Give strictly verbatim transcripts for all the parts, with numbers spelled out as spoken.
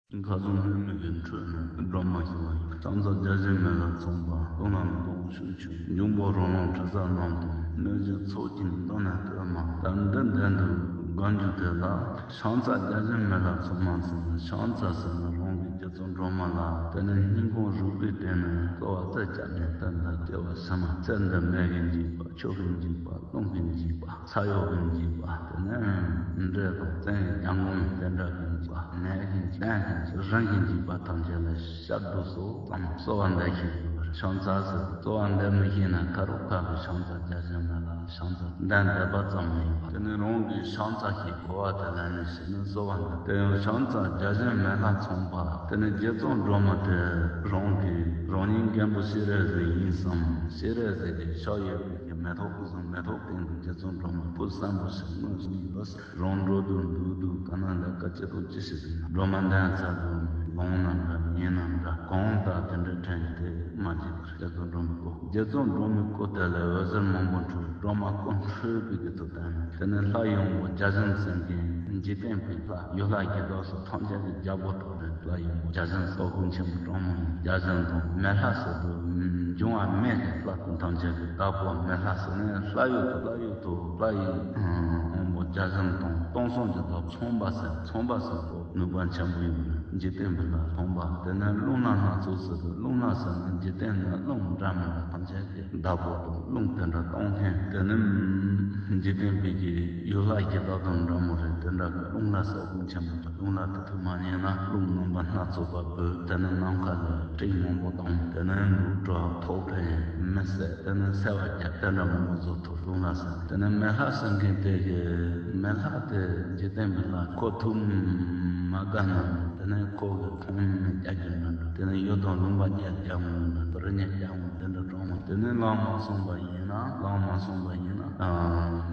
ཁ་ཟུམ་ལྷད་མེད་ཀྱི་ཁྲོད་ནས་སྒྲོལ་མ་ཞི་བ་ཡི། ཕྱག་འཚལ་བརྒྱ་བྱིན་མེ་ལྷ་མཚོན་པ། ཀླུ་ནང་དུ་འོང་ཞུ་ཆོས། འབྱུང་པོ་རོ་ལངས་དྲི་ཟ་རྣམས་དང་། གནོད་སྦྱིན་ཚོགས་ཀྱིས་མདུན་ནས་བསྟོད་མ། ལྟར་འདི་འདྲ་འདུག་དགོངས་རྒྱུ་དེ་ལ། ཕྱག་འཚལ་བརྒྱ་བྱིན་མེ་ལྷ་མཚོན་མ་ཟེར་ན། ཕྱག་འཚལ་ཟེར་ན་རང་གི་རྗེ་བཙུན་སྒྲོལ་མ་ལ། དེ་ནས་སྙིང་ཁོང་རུས་པའི་གཏིང་ནས་གསོལ་བ་རྩེ་གཅིག་ནས་བསྟོད་པ། སྐྱེ་བ་ཕྱི་མ་ཚེ་འདི་མེ་གི་འཇིགས་པ། ཆུ་གི་འཇིགས་པ། རླུང་གི་འཇིགས་པ། ས་གཡོ་གི་འཇིགས་པ། དེ་ནས་འདྲེ་དང་བཙན་རྒྱལ་འགོང་དེ་འདྲ་གི་འཇིགས་པ། ནད་ཀྱི་འཇིགས། གདོན་གྱི་འཇིགས། རིམས་ཀྱི་འཇིགས་པ་ཐམས་ཅད་ལས་ཤར་དུ་སོ་ཙམ་གསོལ་བ་འདེབས་ཤིང་ཡོད་པར་ཕྱག་འཚལ་ཟེར། གསོལ་བ་འདེབས་མི་ཤེས་ན་ཁ་རུ་ཁ་གི་ཕྱག་འཚལ་བརྒྱ་བྱིན་མེ་ལྷ། ཕྱག་འཚལ་གདན་འདེབས་པ་ཙམ་མ་ཡིན་པར། དེ་ནི་རང་གི་ཕྱག་འཚལ་གྱི་གོ་བ་དེ་ལ་ནི་ཞེས་ནི་གསོལ་བ་འདེབས། དེ་ཡང་ཕྱག་འཚལ་བརྒྱ་བྱིན་མེ་ལྷ་མཚོན་པ། དེ་ནི་རྗེ་བཙུན་སྒྲོལ་མ་དེ་རང་གི་རང་ཉིད་མགོན་པོ་སྤྱན་རས་གཟིགས་ཡིན་བསམ། སྤྱན་རས་གཟིགས་ཀྱི་ཕྱག་གཡས་པའི་མེ་ཏོག་བཟུང་། མེ་ཏོག་སྟེང་དུ་རྗེ་བཙུན་སྒྲོལ་མ་བུ་གསུམ་པོ་ཞིག་མངོན་བཞིན་ཡོད། རང་འགྲོ་དུས་འདུག་འདུག་ག་ན་ལས་ཀ་ཅི་དང་ཅི་ཞིག་ཡིན་ན། སྒྲོལ་མ་འདོན་ཚར་དུས་ལོང་ན་འདྲ་ཉན་ན་འདྲ་གང་ལྟར་དེ་འདྲའི་དྲན་གྱི་དེ་མ་བརྗེད་པར་རྗེ་བཙུན་སྒྲོལ་མའི་སྐུ། རྗེ་བཙུན་སྒྲོལ་མའི་སྐུ་དེ་ལས་འོད་ཟེར་མང་པོ་འཕྲོས། སྒྲོལ་མ་སྐུ་འཕྲོས་པའི་གི་ཐུགས་དང་། དེ་ནས་ལྷ་ཡུམ་བུ་བརྒྱ་བྱིན་ཟེར་མཁན་འཇིག་རྟེན་པའི་ལྷ་ཡུལ་ལྷ་གི་བདག་སོགས་ཐམས་ཅད་ཀྱི་རྒྱལ་པོ་ཐོབ་པའི་ལྷ་ཡུམ་བུ་བརྒྱ་བྱིན་སྟོབས་ཤུགས་ཆེན་པོ་དྲག་མོ་ཡིན། བརྒྱ་བྱིན་དང་མེ་ལྷ་ཟེར་དུས་འབྱུང་བ་མེད་པའི་ལྷ་ཐམས་ཅད་ཀྱི་བདག་པོ་མེ་ལྷ་ཟེར་ནས་ལྷ་ཡུལ་དུ་ལྷ་ཡུལ་དུ་ལྷ་ཡི་དབང་པོ་བརྒྱ་བྱིན་དང་སྟོང་གསུམ་གྱི་བདག་ཚངས་པ་ཟེར། ཚངས་པ་ཟེར་དུས་ནུས་པ་ཆེན་པོ་ཡིན་པས་འཇིག་རྟེན་པའི་ལྷ་ཚངས་པ། དེ་ནས་རླུང་ལྷ་སྣ་ཚོགས་ཟེར་དུས་རླུང་ལྷ་ཟེར་ན་འཇིག་རྟེན་ན་རླུང་འདྲ་མི་འདྲ་ཐམས་ཅད་ཀྱི་བདག་པོ་དང་རླུང་དེ་འདྲ་གཏོང་མཁན། དེ་ནི་འཇིག་རྟེན་པའི་གི་ཡུལ་ལྷ་གི་བདག་དང་འདྲ་མོ་རེད། དེ་འདྲ་གི་རླུང་ལྷ་སོགས་ཀུན་ཆེན་པོ་དང་རླུང་ལྷ་དེ་ཐུགས་མ་མཉེས་ན་རླུང་རྣམ་པ་སྣ་ཚོགས་པ་འབུད། དེ་ནི་ནམ་མཁའ་ལ་སྤྲིན་མང་པོ་ལྡང་། དེ་ནི་འབྲུག་སྒྲ་ཐོག་འཕེན་མི་བསད། དེ་ནི་སེར་བ་བརྒྱབ། དེ་འདྲ་མང་པོ་བཟོ་ཐུབ། རླུང་ལྷ་ཟེར། དེ་ནི་མེ་ལྷ་ཟེར་མཁན་དེ་གི་མེ་ལྷ་དེ་འཇིག་རྟེན་པའི་ལྷ་ཁོ་ཐུགས་མ་དགའ་ན་དེ་ནི་ཁོ་གི་ཁོང་ནས་རྒྱ་རྒྱུ་འདྲ་འདྲ། དེ་ནི་ཡུལ་དང་ལུང་པ་རྒྱ་རྒྱ་མོ་འདྲ་འདྲ། རི་ཉིལ་རྒྱ་མོ་འདི་འདྲ་གྲོང་མོ། དེ་ནི་ལམ་མ་སོང་བ་ཡིན་ན་ལམ་མ་སོང་བ་ཡིན་ན་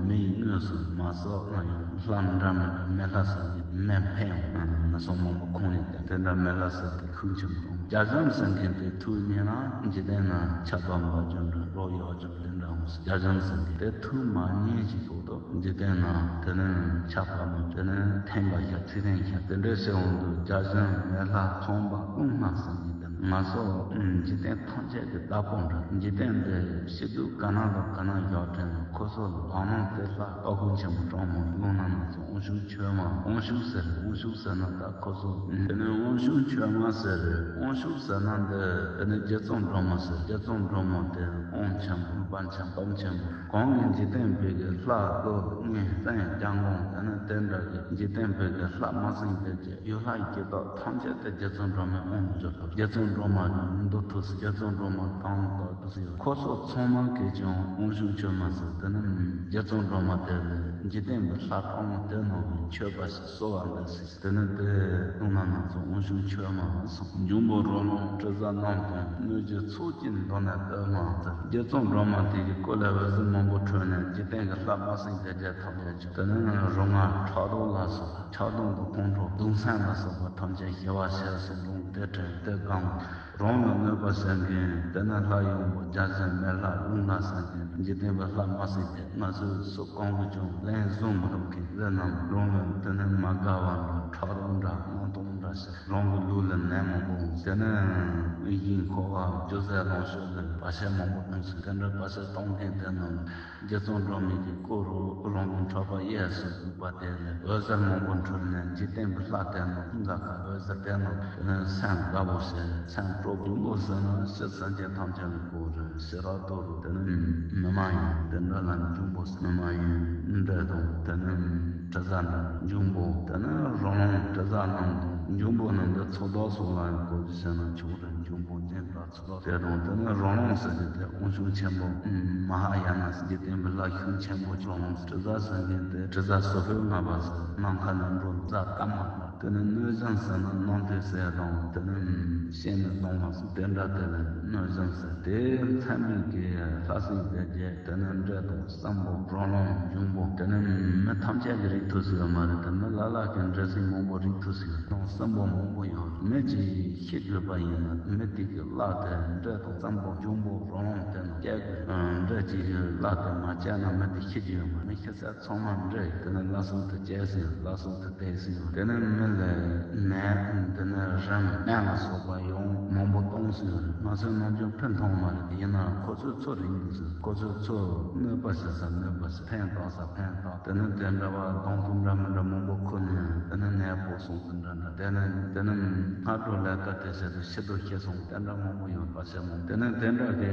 མི་ཡིས་དངོས་སུ་མ་བསད་ན་ཡང་ལྷ་འདྲ་མི་འདྲ་མེ་ལྷ་ཟེར་གི་མེ་འཕེན་ཡང་མི་སོང་མང་པོ་ཁོང་ནས་རྒྱ། དེ་འདྲ་མེ་ལྷ་ཟེར་གི་ཤུགས་ཆེན་པོ། བརྒྱ་བྱིན་ཟེར་མཁན་དེ་ཐུགས་མཉེས་ན་འཇིག་རྟེན་ན་ཆར་པ་མ་རྒྱུ་འདྲ་རོ་ཡག་རྒྱུ་འདི་འདྲ་འོང་ཟེར། བརྒྱ་བྱིན་ཟེར་མཁན་དེ་ཐུགས་མ་མཉེས་ཤིག་ཐོག་ཏུ་འཇིག་རྟེན་ན་དེ་ནི་ཆར་པ་མ་དེ་ནི་ཐན་པ་ཤ་ཚིག་ཐན་ཤ་དེ་འདྲའི་ཟེར་འོང་དུས་བརྒྱ་བྱིན་མེ་ལྷ་ཚངས་པ་རླུང་ལྷ་ཟེར་མཁན་དེ་ང་ཚོ་འཇིག་རྟེན་ཐམས་ཅད་ཀྱི་བདག་པོ་འདྲ། འཇིག་རྟེན་འདི་ཕྱི་དུས་ག་ན་དང་ག་ན་བཞག་དྲན་ན་ཁོ་ཚོ་ལ་བང་རིམ་དེ་ལྷ་སྟོབས་ཤུགས་ཆེན་པོ་དྲག་མོ་རླུང་ལྷ་ང་ཚོ་དབང་ཕྱུག་མཆོད་མ། དབང་ཕྱུག་ཟེར། དབང་ཕྱུག་ཟེར་ན་ད་ཁོ་ཚོ་དེ་ནི་དབང་ཕྱུག་མཆོད་མ་ཟེར། དབང་ཕྱུག་ཟེར་ན་འདི་དེ་ནི་རྗེ་བཙུན་སྒྲོལ་མ་ཟེར། རྗེ་བཙུན་སྒྲོལ་མ་དེ་དབང་ཆེན་པོ་དཔལ་ཆེན་པོ་སྟོབས་ཆེན་པོ། གང་གི་འཇིག་རྟེན་པའི་གི་ལྷ་ཀླུ་གཉན་བཙན་རྒྱལ་འགོང་དེ་ནི་དེ་འདྲ་གི་འཇིག་རྟེན་པའི་གི་ལྷ་མ་སྲིན་སྡེ་བརྒྱད་ཡུལ་ལྷ་ཡི་བདག་ཐམས་ཅད་དེ་རྗེ་བཙུན་སྒྲོལ་མའི་དབང་དུ་གྱུར་ཏོ། རྗེ་བཙུན་སྒྲོལ་མ་གི་མདུན་ཐུགས་སུ་རྗེ་བཙུན་སྒྲོལ་མ་དང་དག་ཏུ་གསོལ། ཁོ་ཚོ་ཚང་མ་གིས་ཀྱང་དབང་ཕྱུག་མཆོད་མ་ཟེར། དེ་ནི་རྗེ་བཙུན་སྒྲོལ་མ་དེ་ལས་འཇིག་རྟེན་པའི་ལྷ་དྲག་མོ་དེ་རྣམས་ཀྱིས་མཆོད་པ་ཞིག་གསོལ་བ་འདེབས་ཤིག། དེ་ནི་དེ་རླུང་ལྷ་ང་ཚོ་དབང་ཕྱུག་མཆོད་མ་གསུངས། འབྱུང་པོ་རོ་ལངས་དྲི་ཟ་རྣམས་དང་། གནོད་སྦྱིན་ཚོགས་ཀྱིས་མདུན་ནས་བསྟོད་མ་ཟེར། རྗེ་བཙུན་སྒྲོལ་མ་དེ་གི་སྐུ་ལས་འོད་ཟེར་མང་པོ་འཕྲོས་ནས་འཇིག་རྟེན་གྱི་ལྷ་མ་སྲིན་སྡེ་བརྒྱད་ཐམས་ཅད་ཀྱང་དེ་ནི་རོ་མངར་ཁྲག་འཐུང་ལ་སོགས་པ། ཁྲག་འཐུང་དང་ཁོང་ཁྲོ་གདུང་སེམས་ལ་སོགས་པ་ཐམས་ཅད་ཞི་བ་ཞེས་གསུངས། རླུང་དེ་འཕྲོས་དེ་བསྒང་། རང་ལ་གནོད་པ་བྱེད་མཁན་དེ་ནི་ལྷ་ཡུམ་བུ་བརྒྱ་བྱིན་མེ་ལྷ་རླུང་ལྷ་ཟེར་མཁན་འཇིག་རྟེན་པའི་ལྷ་མ་སྲིན་སྡེ། ང་ཚོས་སུ་གང་གིས་ཀྱང་ལན་གསུང་མི་རུང་མཁན་དེ་རྣམས་རང་ལ་དེ་ནི་མ་དགའ་བ་འདྲ་ཁྲག་འཐུང་འདྲ་མ་འཐུང་འདྲ་ཞིག་རང་གི་ལུས་ལ་ནད་མང་པོ་འོང་། དེ་ནི་ཡིད་འཁོར་བ་སྒྱུ་རྩལ་ལོངས་སྤྱོད་ལ་བར་ཆད་མང་པོ་གཏོང་ཟེར། དེ་འདྲ་བར་ཆད་གཏོང་མཁན་དེ་རྣམས་རྗེ་བཙུན་སྒྲོལ་མའི་གི་སྐུ་རུ་རང་གི་འཕྲོག་པ་གཡས་སུ་འཛུགས་པ་དེ་ལས་འོད་ཟེར་མང་པོ་འཕྲོས་ནས་འཇིག་རྟེན་པའི་ལྷ་དེ་རྣམས་ཀུན་དགའ་ཁ་འོད་ཟེར་དེ་རྣམས་སེམས་དགའ་བོ་བྱས། སེམས་སྤྲོ། འབྱུང་པོ་ཟེར་ན་ཕྱི་སེམས་ཅན་ཐམས་ཅད་ལ་གོ་རེ་ཞེ་དྲག་ཏུ་རུ་དེ་ནི་མི་མ་ཡིན་དེ་འདྲ་ལ་འབྱུང་པོ་ཟེར། མི་མ་ཡིན་འདྲེ་དང་དེ་ནི་དྲི་ཟ་འདྲ། འབྱུང་པོ་དེ་ནི་རོ་ལངས་དྲི་ཟ་རྣམས་དང་། འབྱུང་པོ་རྣམས་དེ་ཚོགས་བདག་སོགས་ལ་གོ་རྒྱུ་བྱས་ན་ཆོག་རེ། འབྱུང་པོ་སྙན་གྲགས་ཚོགས་བདག་དེ་དང་དེ་ནི་རོ་ལངས་ཟེར་གྱི་དེ་དབང་ཕྱུག་ཆེན་པོ་མ་ཧཱ་ཡ་ན་ཟེར་གྱི་དེ་འབུ་ལ་ཤུགས་ཆེན་པོ་ཆོག་ལོངས། དྲི་ཟ་ཟེར་གྱི་དེ་དྲི་ཟ་སོ་ཕོད་ལྔ་པ་ཟེར། ནམ་མཁའ་ལ་འགྲོ་ཟ་སྐར་མ་ལ། དེ་ནི་གནོད་སྦྱིན་ཟེར་ན་གནམ་དུས་ཟེར་དང་དེ་ནི་ཤེས་ནི་གདོང་ལ་སོགས་དེ་འདྲ་དེ་ལ་གནོད་སྦྱིན་ཟེར། དེ་མཚན་མེད་ཀྱི་ལྷ་སྲིན་སྡེ་བརྒྱད་དེ་ནི་འདྲེ་དང་སྲིན་པོ་རོ་ལངས་འབྱུང་པོ་དེ་ནི་མི་ཐམས་ཅད་ཀྱིས་རིག་ཐུབ་ཟེར་བ་མ་རེད། དེ་མི་ལ་ལ་གིས་འདྲེ་སྲིན་མང་པོ་རིག་ཐུབ་ཟེར་བ་དང་སྲིན་པོ་མང་པོ་ཡོད། མི་གཅིག་ཤི་དགོས་པ་ཡིན་ན་མི་དེ་གི་བླ་དེ་འདྲེ་དང་སྲིན་པོ་འབྱུང་པོ་རོ་ལངས་དེ་རྣམས་སྐྱེ་དགོས། འདྲེ་གཅིག་གི་བླ་དེ་མ་སྐྱེས་ན་མི་དེ་ཤི་རྒྱུ་ཡོད་མ་རེད། ཤི་ཚད་ཚང་མ་འདྲེ་ཡིན། དེ་ནི་བླ་སྲོག་དེ་སྐྱེས་ཟིན། བླ་སྲོག་དེ་བལྟས་ཟིན། དེ་ནི་མི་ལ་ནད་དེ་ནི་ རིམས་ནད་ལ་སོགས་པ་ཡང་མང་པོ་གཏོང་སྲིད་པ་རེད། ང་ཚོས་ནམ་རྒྱུན་ཕན་ཐོགས་མ་རེད། ཡིན་ནའང་ཁོ་ཚོས་ཚུར་རིག་འདུག་ཟེར། ཁོ་ཚོས་ཚུར་གནོད་པ་བྱེད་ས་གནོད་པ་བྱེད། ཕན་བཏགས་ས་ཕན་བཏགས། དེ་ནས་དེ་འདྲ་བ་གདོང་ཐུག་འདྲ་མི་འདྲ་མང་པོ་ཁུར་ནས། དེ་ནས་ནད་ཕོག་སོང་ཟེར་འདྲ་འདྲ། དེ་ནས་དེ་ནས་སྔ་དྲོ་ལས་ཀ་དེ་བྱེད་དུས་ཕྱི་དྲོ་ཤི་སོང་། དེ་འདྲ་མང་པོ་ཡོད་པ་བྱེད་མོད། དེ་ནས་དེ་འདྲ་གི་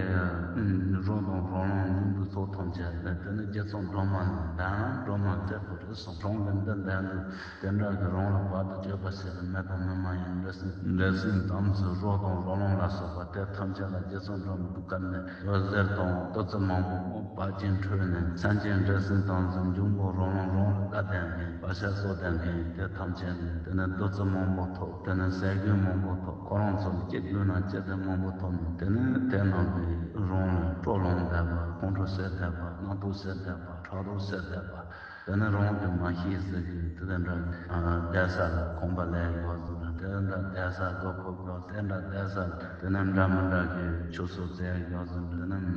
རོ་དང་རོ་ལངས་འབྱུང་པོའི་ཚོགས་ཐམས་ཅད་ལ། དེ་ནས་རྗེ་བཙུན་སྒྲོལ་མ་ལ་འབད་ན་སྒྲོལ་མ་དེ་ཁོ་རེད་གསུངས། གྲོང་གི་འདི་འདྲ་འདུག། དེ་འདྲ་གི་རང་ལ་བར་དུ་གཅོད་པ་བྱེད་པའི་མི་དང་མི་མ་ཡིན་འདྲེ་སྲིན། འདྲེ་སྲིན་དམ་ཚིག་རོ་དང་རོ་ལངས་ལ་སོགས་པ་དེ་ཐམས་ཅད་ལ་རྗེ་བཙུན་སྒྲོལ་མ་བཀའ་ནས་འོད་ཟེར་དང་བདུད་རྩི་མང་པོ་འབབ་ཅིང་འཕྲོས་ནས། སེམས་ཅན་འདྲེ་སྲིན་དམ་ཚིག་འབྱུང་པོ་རོ་ལངས་རང་ལ་བཀའ་བསྟན་མཁན། བག་ཆགས་གསོ་བསྟན་མཁན་དེ་ཐམས་ཅད་ནས་དེ་ནས་བདུད་རྩི་མང་པོ་ཐོབ། དེ་ནས་ཟས་གོས་མང་པོ་ཐོབ། ཁོ་རང་ཚོ་ལ་སྐྱེ་དགོས་ན་སྐྱེ་ལྡན་མང་པོ་ཐོབ་ནས། དེ་ནས་དེ་རྣམས་ཀྱིས་རང་ལ་སྤྲོ་ལངས་བསྡད་པ། ཁོང་ཁྲོ་སེལ་བསྡད་པ། རྣམ་རྟོག་སེལ་བསྡད་པ། ཕྲག་དོག་སེལ་བསྡད་པ། དེ་ནས་རང་གི་མ་ཤེས་ཟེར་གི་དེ་འདྲ་བསྡད་ས་ལ་ཁང་པ་ལས་ཡོད་ཟེར་འདྲ། དེ་འདྲ་བསྡད་ས་སྒོ་ཕོག་ཡོད། དེ་འདྲ་བསྡད་ས་ལ་དེ་ནས་འདྲ་མི་འདྲ་གི་ཆོས་སོགས་བཙལ་ཡོད་ཟེར་འདྲ། དེ་ནས་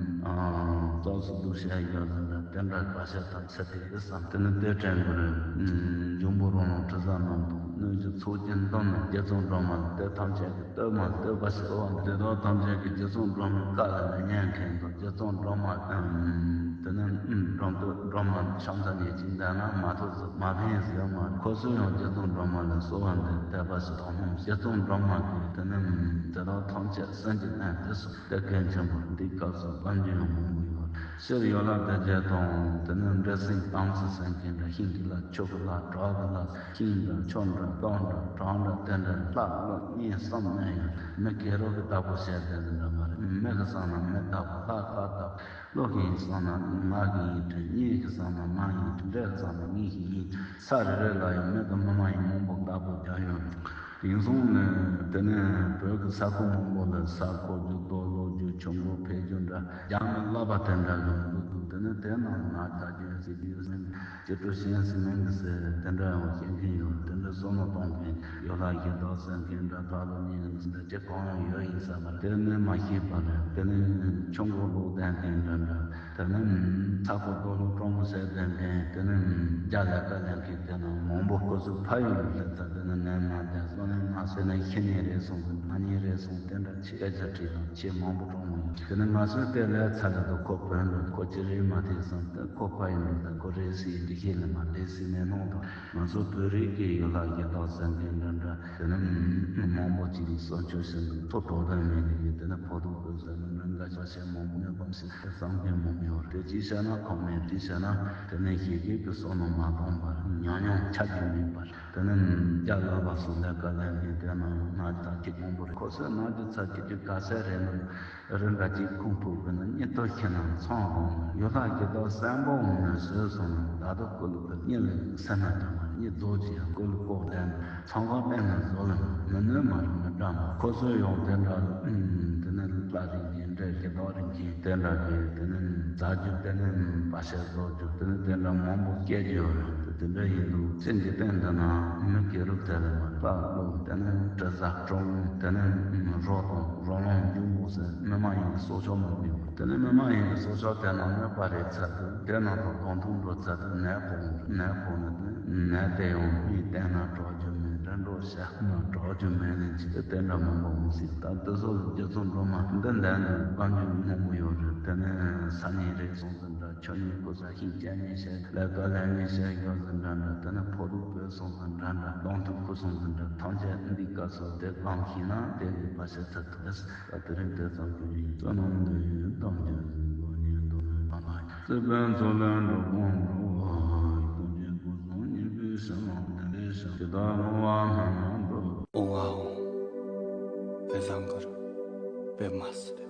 ཙོག་སུ་འདུག་བཤད་ཡོད་ཟེར་འདྲ། དེ་འདྲ་བག་ཆགས་དང་ཚེ་དེ་གི་བསམ། དེ་ནས་དེ་དྲན་པར་འབྱུང་པོ་རོ་ལངས་དྲི་ཟ་རྣམས་དང་། གནོད་བྱེད་ཚོགས་ཀྱིས་འདུལ་ནས་རྗེ་བཙུན་སྒྲོལ་མ་ལ། དེ་ཐམས་ཅད་ཀྱིས་བསྟོད་མ་བསྟོད་པ་ཞེས་གསོལ་བ་འདེབས། དེ་དག་ཐམས་ཅད་ཀྱིས་རྗེ་བཙུན་སྒྲོལ་མའི་བཀའ་ལ་མི་ཉན་མཁན་དང་། རྗེ་བཙུན་སྒྲོལ་མ་དེ་ནི་སྒྲོལ་མ་ཕྱག་འཚལ་ནས་ཅིག་བསྡད་ན་མ་ཐུབ་ཟེར། མ་ཕན་ཟེར་མ་རེད། ཁོ་ཚོས་ཡང་རྗེ་བཙུན་སྒྲོལ་མ་ལ་གསོལ་བ་འདེབས་བསྟོད་པ་ཞེས་དོ་སྣང་། རྗེ་བཙུན་སྒྲོལ་མ་གིས་དེ་ནི་དེ་དག་ཐམས་ཅད་སེམས་ཀྱི་གནས་དེ་སོ། དེ་གལ་ཆེན་པོ་འདི་སྐབས་སུ་བཀའ་འགྱུར་ཡང་མང་པོ་ཡོད། ཕྱིར་ཡོ་ལ་དེ་རྗེ་དང་དེ་ནི་འདྲེ་སྲིན་དམ་ཚིག་སེམས་ཅན་འདྲ། ཤིང་གི་ལྷ། ཆུ་གི་ལྷ། བྲག་གི་ལྷ། ཤིང་འདྲ་ཆུ་འདྲ་རྟ་འདྲ་བྲག་འདྲ་དེ་འདྲ་ལྷ་ཀླུ་གཉན་གསུམ་གནས་ཡོད། མི་ཀེ་རོ་གི་བདག་པོ་བྱས་དེ་འདྲ་མ་རེད། མི་གི་སང་ན་མི་བདག་པོ། ལྷ་ཁ་བདག་པོ། ཀླུ་གི་སང་ན་ང་གི་ཡིན་དྲན། གཉན་གི་སང་ན་མ་ཡིན་དྲན། འདྲེ་གི་སང་ན་མི་ཞིག་ཡིན། ས་རེ་རེ་ལ་ཡང་མི་དང་མི་མ་ཡིན་མང་པོ་བདག་པོ་རྒྱག་ཡོད། དེང་སང་ནི་དེ་ནས་བོད་ཀྱི་ས་ཁུལ་མང་པོ་ལ་ས་རྐོ་རྒྱུ། རྡོ་སློག་རྒྱུ། ཆུ་མགོ་འཕེན་རྒྱུ་འདྲ་རྒྱག་མི་ལབ་པ་དེ་འདྲ་ཡོང་གི་འདུག། དེ་ནས་དེ་རྣམས་ང་ལྟ་རྒྱུ་ཟེར་རྒྱུ་ཟེར་ནས་སྐྱིད་སྡུག་ཤེས་ཟིན་མིན་གྱི་ཟེར་དེ་འདྲ་ཡང་བཤད་མཁན་ཡོད། དེ་འདྲ་བསམ་བློ་གཏོང་མཁན། ཡོ་ལ་ཡི་དྭགས་ཟེར་མཁན་འདྲ། ཕ་ལོ་གཉན་ཟེར་འདྲ། ཅི་གང་ཡང་ཡོད་ཡིན་ས་མ་རེད། དེ་ནི་མ་ཤེས་པ་རེད། དེ་ནི་ཆུ་མགོ་སློག་བསྡད་མཁན་འདྲ་འདྲ། དེ་ནི་ཚ་ཁོ་རྡོ་སློག་སྤྲང་པོ་བྱས་བསྡད་མཁན། དེ་ནི་རྒྱ་ལས་ཀ་ལས་མཁན། དེ་ནི་མང་པོ། ཁོ་ཚོས་ཕ་ཡུལ་ལ་སླེབས་ཚར། དེ་ནི་ནད་མ་བསྡད། སོ་ནི་མ་ཟོས་ན་ཤི་ནི་རེད་གསུངས། དེ་ནི་ཉིན་རེད་གསུངས། དེ་འདྲ་ཆེ་སྐད་ཆ་དྲིས་དང་ཆེས་མང་པོ་སྤྲང་མོ་ཡོད། དེ་ནི་ང་ཚོས་དེ་ལས་ཚ་ལ་དུ་ཁོ་བོད་འགྲོ། ཁོ་ཅི་རེད་མ་ཐེ་བསམ་སྟེ། ཁོ་ཕ་ཡུལ་འགྲོ་དང་ཁོ་རེད་ཟེར་འདི་ཤེས་ལ་མ་རེད་ཟེར་ནས་སྣང་དང་། ང་ཚོ་བོད་རིགས་ཀྱི་ཡུལ་ལ་ཡི་དྭགས་ཟེར་མཁན་འདྲ་འདྲ། དེ་ནི་མང་པོ་ཅིག་གིས་གསོ་སྐྱོང་བྱེད་འདུག། ཐོ་གྲོགས་དང་མི་འདི་གིས་དེ་ནི་བོད་དུ་བོད་ཟེར་ནས་འགའ་ཤས་མང་པོ་གནོད་པ་བྱེད་དེ་བསམ་མཁན་མང་པོ་ཡོད་རེད། ཅིག་བྱས་ན་ཁོམ་མེད། ཅིག་བྱས་ན་དེ་ནི་ཞེ་གི་གི་བསམ་བློ་མ་གཏོང་བར་ཉམས་མྱོང་ཆ་རྒྱུས་མེད་པར། དེ་ནི་རྒྱ་ལོ་པ་སོགས་ལས་ཀ་ལས་མཁན། དེ་ནང་ན་ཚ་གི་མང་པོ་རེད། ཁོ་ཚོས་ན་གི་ཚ་གི་གི་ག་ཚད་རེད་ན། རི་འདྲ་གཅིག་ཁུང་ཕུབ་པས་ན་གཉིད་དུ་ཁྱེར་ན་མཚང་སྒང་། ཡོ་ལ་ཡི་དྭགས་བཙན་པོ་འོང་ནས་ཟོས་སོང་ན། ད་དུ་ཀུ་ལུ་ཀུ་གཉིད་ལ་སེར་སྣ་དྲ་མ་གཉིད་རྫོགས་ཀྱི་ཡང་ཀུ་ལུ་ཀོག་ལྡན་མཚང་སྒང་བསྟན་ན་རྫོགས་ལ་མི་གནོད་མ་རེད། མི་འདྲ་མ། ཁོ་ཚོས་ཡང་དེ་འདྲ་དེ་ནས་ལྷ་རིགས་ཀྱི་འདྲེ་གི་བདག་རིགས་ཀྱི་དེ་འདྲ་གི་དེ་ནས་རྫ་རྒྱུད་དེ་ནས་བ་ཤ་རྫོགས་རྒྱུ་དེ་ནས་དེ་འདྲ་མང་པོ་སྐྱེ་རྒྱུ་ཡོད་རེད། དེ་འདྲ་ཡིན་དུས་སེམས་ཀྱི་སྟེང་དུ་ན་མི་སྐྱེ་རུ་དེ་ལ་མ་ལྷ་ཀླུ་དེ་ནས་དྲི་ཟ་སྤྲང་པོ་དེ་ནས་རོ་དང་རོ་ལངས་འབྱུང་པོ་ཟེར་མི་མ་ཡིན་གྱི་སྲོག་ཆགས་མང་པོ་ཡོད། དེ་ནས་མི་མ་ཡིན་གྱི་སྲོག་ཆགས་དེ་རྣམས་གནོད་པ་རེག་ཚར་དུས་དེ་རྣམས་དང་གདོང་ཐུག་འགྲོ་ཚར་དུས་ནད་ཕོག་ནད་ཕོག་ནས་དེ་ནད་དེ་ཡང་མིའི་སྟེང་ན་དྲག་རྒྱུ་མེད། དགྲ་འགྲོ་ཤ་ན་དྲག་རྒྱུ་མེད་ནས་ཅི་སྟེ་དེ་འདྲ་མང་པོ་འོང་སྲིད། ད་དེ་ཚོ་རྗེ་བཙུན་སྒྲོལ་མ་འདི་འདྲ་འདི་བཀའ་འགྱུར་མང་པོ་ཡོད་རེད། དེ་ནས་ས་གཉིས་རེད་སོང་ཙང་འདྲ། ཆོས་ཉིད་སྐུ་ས་ཤིང་སྐྱ་གཉིས་བཤད། ལས་ཀ་ལས་གཉིས་བཤད་ཡོད་ཟེར་འདྲ་འདྲ། དེ་ནས་ཕོ་རུ་བོད་སོང་ཙང་འདྲ་འདྲ། གདོང་ཐུག་ཁུ་སོང་ཙང་འདྲ། ཐམས་ཅད་འདི་སྐབས་སུ་དེ་གང་ཤེས་ན་དེ་གི་བར་ཆད་ཚར་ཐུབ་པས། ད་དེ་རིང་དེ་ཙམ་གྱིས་ཡིན། བསོད་ནམས་འདི་ཡིས་ཐམས་ཅད་གཟིགས་པ་ཉིད། ཐོབ་ནས་ཕ་མ་སྲིད་པའི་མཚོ་ལས་འགྲོ་ཀུན་སྒྲོལ་བ། ཐུགས་རྗེའི་སྐུ་གསུང་བརྙེས་པའི་ཕྱིར་ལམ་འདི་ལས་བྱང་། ཇི་ལྟར་འོང་བ་རྣམས་ལ་འགྲོ། ཨོ་ཨའོ། བེ་བཟང་གུར། བེ་མ་སི་རེ།